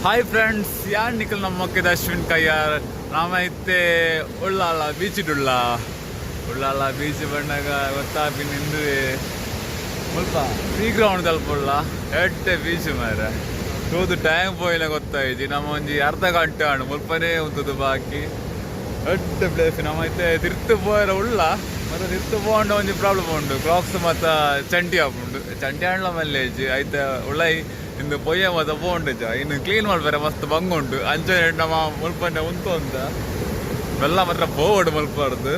Hi friends, ಯಾನ್ ನಿಕಲ್ ನಮ್ಮ ಮೊಕ್ಕೆದ ಅಶ್ವಿನ್ ಕಯ್ಯಾರ್. ನಾಮ ಇತ್ತೆ ಉಳ್ಳಾಲ ಬೀಚ್ ಉಳ್ಳ. ಉಳ್ಳಾಲ ಬೀಚ್ ಬಣ್ಣಗ ಗೊತ್ತಾಪಿನ ಇಂದುವೆ. ಮುಲ್ಪ ಸೀ ಗ್ರೌಂಡ್ ತಲ್ಪುಳ್ಳ. ಎಡ್ಡೆ ಬೀಚ್ ಮಾರೆ. ತೂದು ಟೈಮ್ ಪೋಯಿನ ಗೊತ್ತಾಯ್ಜಿ. ನಮ್ಮ ಒಂಜಿ ಅರ್ಧ ಗಂಟೆ ಆಂಡ್ ಮುಲ್ಪನೇ ಉಂತುದು ಬಾಕಿ. ಎಡ್ಡೆ ಪ್ಲೇಸ್. ನಮ್ಮ ಇತ್ತೆ ತಿರ್ತು ಪೋಯರ ಉಳ್ಳ. ಮತ್ತೆ ತಿರ್ತು ಪೋಂಡ ಒಂಜಿ ಪ್ರಾಬ್ಲಮ್ ಉಂಡು, ಕ್ರಾಕ್ಸ್ ಮತ್ತ ಚಂಟಿ ಆಪುಂಡು. ಚಂಟಿ ಆಂಡ್ಲ ಮಲ್ಲೇಜ್ ಐತ ಉಳ್ಳೈ. ಇಂದು ಪೊಯ್ಯ ಮತ ಪೋಂಡು. ಇನ್ನು ಕ್ಲೀನ್ ಮಲ್ಪರೆ ಮಸ್ತ್ ಬಂಗ ಉಂಡು. ಅಂಚನೆ ನಮ್ಮ ಮುಲ್ಪನೆ ಉಂತು ಅಂತ ಬೆಲ್ಲ ಮಾತ್ರ ಪೋವಡು. ಮಲ್ಪಾರ್ದು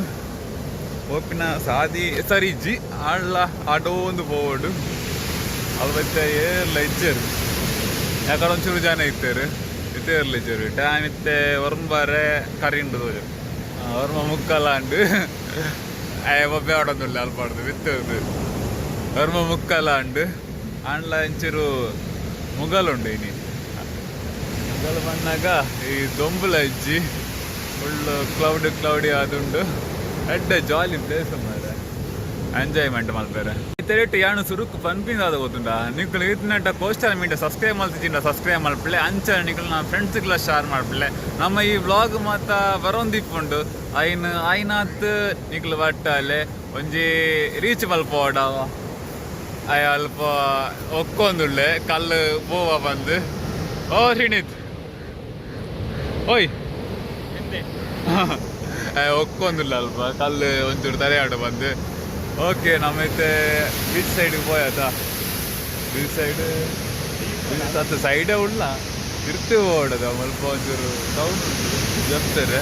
ಪೋಪಿನ ಸಾದಿ ಸರಿ ಇಜ್ಜಿ. ಆಂಡ್ಲ ಆಟೋ ಒಂದು ಪೋವಡು. ಅಲ್ಬತ್ತೆ ಏರ್ಲ ಇಜ್ಜೆರ್. ಯಾಕಡೆ ಒಂಚೂರು ಜನ ಇತ್ತೇರು, ಇತ್ತೆ ಇರ್ಲಿ ಇಜ್ಜೆರ್. ಟೈಮ್ ಇತ್ತೆ ಒರ್ಂಬರೆ ಕರಿಂಡು ತೋಜು. 9:45 ಆಂಡ್. ಒಬ್ಬೆ ಆಡೊಂದುಲ್ಲ ಅಲ್ಪಾಡ್ದು ಬಿತ್ತದು. 9:45 ಆಂಡ್. ಆಂಡ್ಲ ಒಂಚೂರು ಮುಗಲುಂಡು ಇನಿ. ಮುಗಲು ಬಂದಾಗ ಈ ದೊಂಬುಲ ಇಜ್ಜಿ. ಫುಲ್ ಕ್ಲೌಡ್ ಕ್ಲೌಡಿ ಆದುಂಡು. ಎಡ್ಡೆ ಜಾಲಿ ಪ್ಲೇಸ್ ಮಾರೆ, ಎಂಜಾಯ್ಮೆಂಟ್ ಮಲ್ಪೆರೆ. ಇತ್ತೆ ಯಾನು ಸುರುಕು ಪನ್ಪಿನ ಗೊತ್ತುಂಡ? ನಿಕುಲು ಇತ್ತಿನಟ್ಟ ಕೋಸ್ಟಲ್ ಮೀಡಿಯಾ ಸಬ್ಸ್ಕ್ರೈಬ್ ಮಲ್ತಿಜಿಂಡ ಸಬ್ಸ್ಕ್ರೈಬ್ ಮಲ್ಪಲೆ. ಅಂಚ ನಿಕುಲು ನನ್ನ ಫ್ರೆಂಡ್ಸ್ಗೆಲ್ಲ ಶೇರ್ ಮಲ್ಪಲೆ. ನಮ್ಮ ಈ ವ್ಲಾಗ್ ಮಾತ ಬರೋಂದಿಪ್ಪುಂಡು. ಐನ್ ಐನಾತ್ ನಿಕುಲು ಬಟ್ಟಾಲೆ ಒಂಜಿ ರೀಚ್ ಮಲ್ಪೋಡವ. ಅಯ ಅಲ್ಪ ಒಕ್ಕೊಂದುಳ್ಳೆ ಕಲ್ಲು ಪೋವ ಬಂದು. ಓ ಶ್ರೀನಿತ್, ಓಯ್, ಒಕ್ಕೊಂದುಲ್ಲ ಅಲ್ಪ ಕಲ್ಲು ಒಂಚೂರು ತರೆಯಾಡು ಬಂದು. ಓಕೆ, ನಮ್ಮ ಇತ್ತೆ ಬೀಚ್ ಸೈಡ್ಗೆ ಪೋಯತ. ಬೀಚ್ ಸೈಡ್ ಅತ್ತ ಸೈಡೇ ಉಳ್ಳ, ತಿರ್ತು ಓಡದ. ಮುಲ್ಪ ಒಂಚೂರು ಸೌಂಡ್ ಜಪ್ತಾರೆ.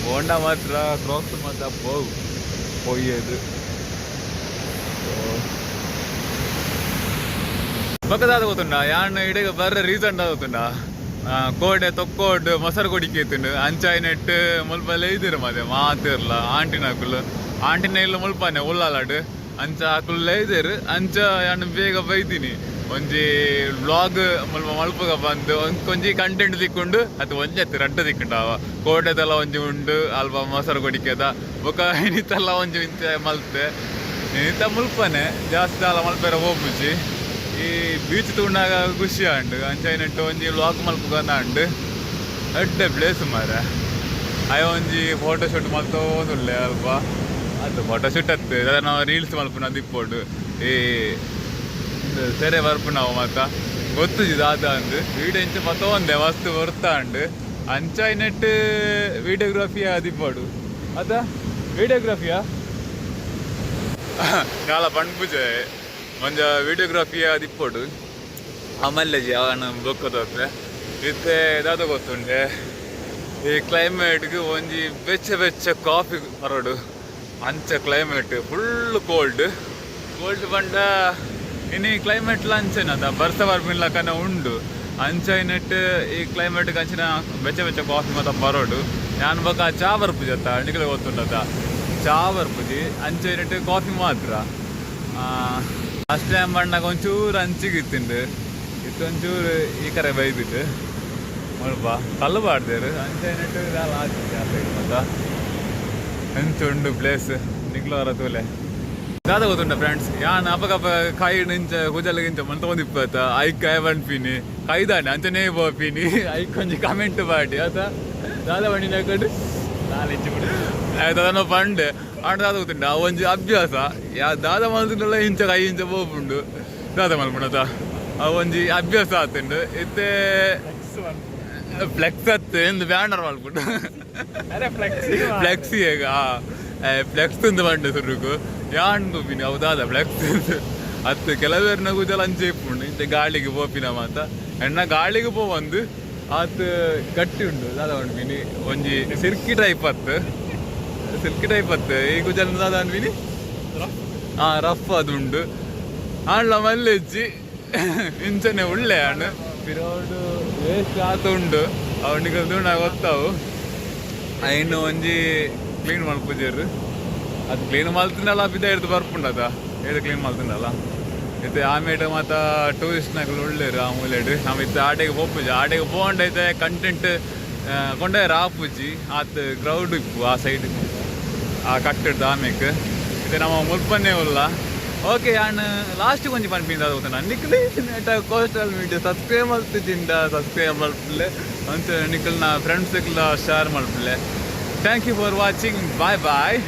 ಹೋಂಡಾ ಮಾತ್ರ ಕ್ರಾಕ್ಸ್ ಮಾತ್ರ ಪೋವು ಪೊಯ್ಯದು. ಬೊಕದಾದ ಗೊತ್ತುಂಡ? ಯಾನ್ ಇಡೆಗ್ ಬರ್ರ ರೀಸನ್ ಗೊತ್ತುಂಡ? ಕೋಡೆ ತೊಕ್ಕೋಡ್ ಮೊಸರು ಕೊಡಿಕೆ ಇತ್ತುಂಡು. ಅಂಚಾಯಿನೆಟ್ ಮುಲ್ಪ ಲೇಯ್ದಿರು ಮದೆ ಮಾತಿರ್ಲ ಆಂಟಿನಕುಲು. ಆಂಟಿನ ಇಲ್ಲ ಮುಲ್ಪನೆ ಉಳ್ಳಾಲಡ್. ಅಂಚ ಅಕುಲು ಲೇಯ್ದೆರ್. ಅಂಚ ಯಾನ್ ಬೇಗ ಬೈದಿನಿ. ಒಂಜಿ ವ್ಲಾಗ್ ಮುಲ್ಪ ಮಲ್ಪುಗ ಬಂದು ಒಂಜಿ ಕಂಟೆಂಟ್ ತಿಕ್ಕೊಂಡು. ಅದು ಒಂಜಿ ಅತ್ತು, ರಡ್ಡ್ ತಿಕ್ಕುಂಡು ಅವ. ಕೋಟೆದೆಲ್ಲ ಒಂಜಿ ಉಂಡು ಅಲ್ಪ ಮೊಸರು ಕೊಡಿಕೆದ. ಬೊಕ ಇನಿತೆಲ್ಲ ಒಂಜಿ ಇಂಚ ಮಲ್ತೆ. ಇನಿತ ಮುಲ್ಪನೆ ಜಾಸ್ತಿ ದಾಲ ಮಲ್ಪೆರ ಹೋಗ್ಬುಜಿ. ಈ ಬೀಚ್ ತೂಂಡಾಗ ಖುಷಿ ಆಂಡ್. ಅಂಚಾಯಿನೆಟ್ ಒಂಜಿ ವ್ಲಾಗ್ ಮಲ್ಪುಗ ಅಂಡ್. ಎಡ್ಡೆ ಪ್ಲೇಸ್ ಮಾರೆ. ಅಯ ಒಂಜಿ ಫೋಟೋ ಶೂಟ್ ಮಲ್ತೋಂದುಲ್ಲೆ ಅಲ್ಪ. ಅದು ಫೋಟೋ ಶೂಟ್ ಅತ್ತು, ನಾವು ರೀಲ್ಸ್ ಮಲ್ಪುನ ದಿಪ್ಪೊಡು. ಈ ಸೆರೆ ಬರ್ಪುನವು ಮಾತ ಗೊತ್ತುಜಿ ದಾದ ಅಂದ್. ವೀಡಿಯೋ ಇಂಚ ಪತ್ತೊಂದೆ ಮಸ್ತ್ ಬರ್ತಾಂಡ್. ಅಂಚಾಯಿನೆಟ್ ವಿಡಿಯೋಗ್ರಫಿ ಆದಿಪ್ಪೊಡು ಅದ. ವಿಡಿಯೋಗ್ರಫಿಯಾ ನಾಲ ಪಣ್ಪುಜೆ. ಒಂಜ ವಿಡಿಯೋಗ್ರಫಿ ಆದಿಪ್ಪೊಡು. ಆಮಲ್ಲೆಜಿ ಅವನ ಬೊಕ್ಕದೋತೆ. ಇತ್ತೆ ದಾದ ಗೊತ್ತುಂಡೆ? ಈ ಕ್ಲೈಮೇಟ್ಗೆ ಒಂಜಿ ಬೆಚ್ಚ ಬೆಚ್ಚ ಕಾಫಿ ಪರಡು. ಅಂಚ ಕ್ಲೈಮೇಟ್ ಫುಲ್ ಕೋಲ್ಡ್. ಕೋಲ್ಡ್ ಪಂಡ ಇನಿ ಕ್ಲೈಮೇಟ್ ಅಂಚೆನದ ಬರ್ಸ ಬರ್ಪಿನ್ಲಕನ ಉಂಡು. ಅಂಚ ನೆಟ್ ಈ ಕ್ಲೈಮೇಟ್ ಅಂಚಿನ ಬೆಚ್ಚ ಬೆಚ್ಚ ಕಾಫಿ ಮಾತ ಬರೋಡು. ಯಾನ್ ಬೊಕ ಚಾ ಬರ್ಪುಜಿ ಅತ್ತ, ನಿಕಲೆ ಗೊತ್ತುಂಡದ, ಚಾ ಬರ್ಪುಜಿ. ಅಂಚ ನೆಟ್ ಕಾಫಿ ಮಾತ್ರ. ಲಾಸ್ಟ್ ಟೈಮ್ ಬಣ್ಣಗ ಒಂಚೂರು ಅಂಚಿಗೆ ಇತ್ತಿಂಡು. ಇತ್ತು ಒಂಚೂರು ಈ ಕರೆ ಬೈದಿಟ್ಟು. ಮುಲ್ಪ ಕಲ್ಲು ಪಾಡ್ದೇರು. ಅಂಚ ನೆಟ್ ದಾಲ ಆತಿಜಿ ಮತ್ತ. ಅಂಚ ಉಂಡು ಪ್ಲೇಸ್. ನಿಕ್ಲವರ ತೂಲೆ. ದಾದ ಗೊತ್ತುಂಡ ಫ್ರೆಂಡ್ಸ್? ಯಾನ್ ಅಪಗಪ ಕೈ ಇಂಚ ಕುಜಲ್ ಗಿಂಚ ಮಲ್ತೊಂದಿಪ್ಪತ್ತ. ಐಕ್ ಪನ್ಪಿನಿ ಕೈದಾಂಡೆ ಅಂಚನೇ ಪೋಪಿನಿ. ಐಕ್ ಒಂಜಿ ಕಮೆಂಟ್ ಪಾಡಿ ಆತ. ದಾದ ಪಂಡಿನ ಕಡು ದಾದನ ಪಂಡೆ. ಆಂಡ ದಾದ ಗೊತ್ತುಂಡ? ಅವು ಒಂಜಿ ಅಭ್ಯಾಸ. ಯಾ ದಾದ ಮಲ್ತುಂಡಲ ಇಂಚ ಕೈ ಇಂಚ ಪೋಪುಂಡು. ದಾದ ಮಲ್ಪುಂಡತ, ಅವು ಒಂಜಿ ಅಭ್ಯಾಸ ಆತುಂಡು. ಇತ್ತೆ ಫ್ಲೆಕ್ಸ್ ಅತ್ತು ಎಂದು ಬ್ಯಾನರ್ ಮಲ್ಪುಂಡು. ಫ್ಲೆಕ್ಸ್ ಈಗ ಫ್ಲೆಕ್ಸ್ ಅಂತ ಪಂಡೆ ಸುರುಕು. ಯಾನ್ ತೂಪಿನಿ ಅವು ದಾದ ಫ್ಲೆಕ್ಸ್ ಅತ್ತು. ಕೆಲವೇರ್ನ ಕೂಜಲ್ ಅಂಚೆ ಇಪ್ಪುಂಡು. ಇಂಚ ಗಾಳಿಗೆ ಪೋಪಿನ ಮಾತ. ಎಣ್ಣ ಗಾಳಿಗೆ ಪೋವಂದು, ಆತ್ ಗಟ್ಟಿ ಉಂಡು. ದಾದ ಪನ್ಪಿನಿ, ಒಂಜಿ ಸಿರ್ಕಿ ಟೈಪ್ ಅತ್ತು, ಸಿಲ್ಕಿ ಟೈಪ್ ಅತ್ತು. ಈ ಕುಜಲ್ ದಾದ ಅನ್ಪಿನಿ, ಹಾ, ರಫ್ ಅದು ಉಂಡು. ಆಂಡ್ಲ ಮಲ್ಲೆಜ್ಜಿ, ಇಂಚನೆ ಉಳ್ಳೆ ಆಣ್ ಪಿರೋಡು ವೇಸ್ಟ್ ಆತ ಉಂಡು. ಅವನಿಗೆ ತೂಂಡ ಗೊತ್ತಾವು. ಐನು ಒಂಜಿ ಕ್ಲೀನ್ ಮಲ್ಪುಜೆರ್. ಅದು ಕ್ಲೀನ್ ಮಲ್ತಿನಲ್ಲ, ಬಿದ್ದ ಹಿಡ್ದು ಬರ್ಪುಂಡದ. ಏದು ಕ್ಲೀನ್ ಮಲ್ತಿಂಡಲ್ಲ. ಇತ್ತೆ ಆಮೇಲೆ ಮಾತ ಟೂರಿಸ್ಟ್ನಕುಲು ಉಳ್ಳೇರು ಆ ಮೂಲೆಡ್. ನಮ್ಮ ಇತ್ತೆ ಆಡೆಗೆ ಪೋಪುಜಿ. ಆಡೆಗೆ ಪೋಂಡೈತೆ ಕಂಟೆಂಟ್ ಕೊಂಡೋಯೆರ್ ಆಪುಜಿ. ಆತ್ ಕ್ರೌಡ್ ಇಪ್ಪು ಆ ಸೈಡ್, ಆ ಕಟ್ಟಡ್ದು ಆಮೇಕ್. ಇತ್ತೆ ನಮ್ಮ ಮುಲ್ಪನೇ ಉಲ್ಲ. ಓಕೆ, ಯಾನ್ ಲಾಸ್ಟ್ ಒಂಜಿ ಪನ್ಪಿನ ಗೊತ್ತುಂಡ? ನಿಕ್ಲೆ ಕೋಸ್ಟಲ್ ಮೀಡಿಯಾ ಸಬ್ಸ್ಕ್ರೈಬ್ ಮಲ್ತಿಜಿಂಡ ಸಬ್ಸ್ಕ್ರೈಬ್ ಮಲ್ಪುಲೆ. ಅಂಚ ನಿಕಲ್ನ ಫ್ರೆಂಡ್ಸ್ಗ್ಲ ಶೇರ್ ಮಲ್ಪುಲೆ. Thank you for watching. Bye bye.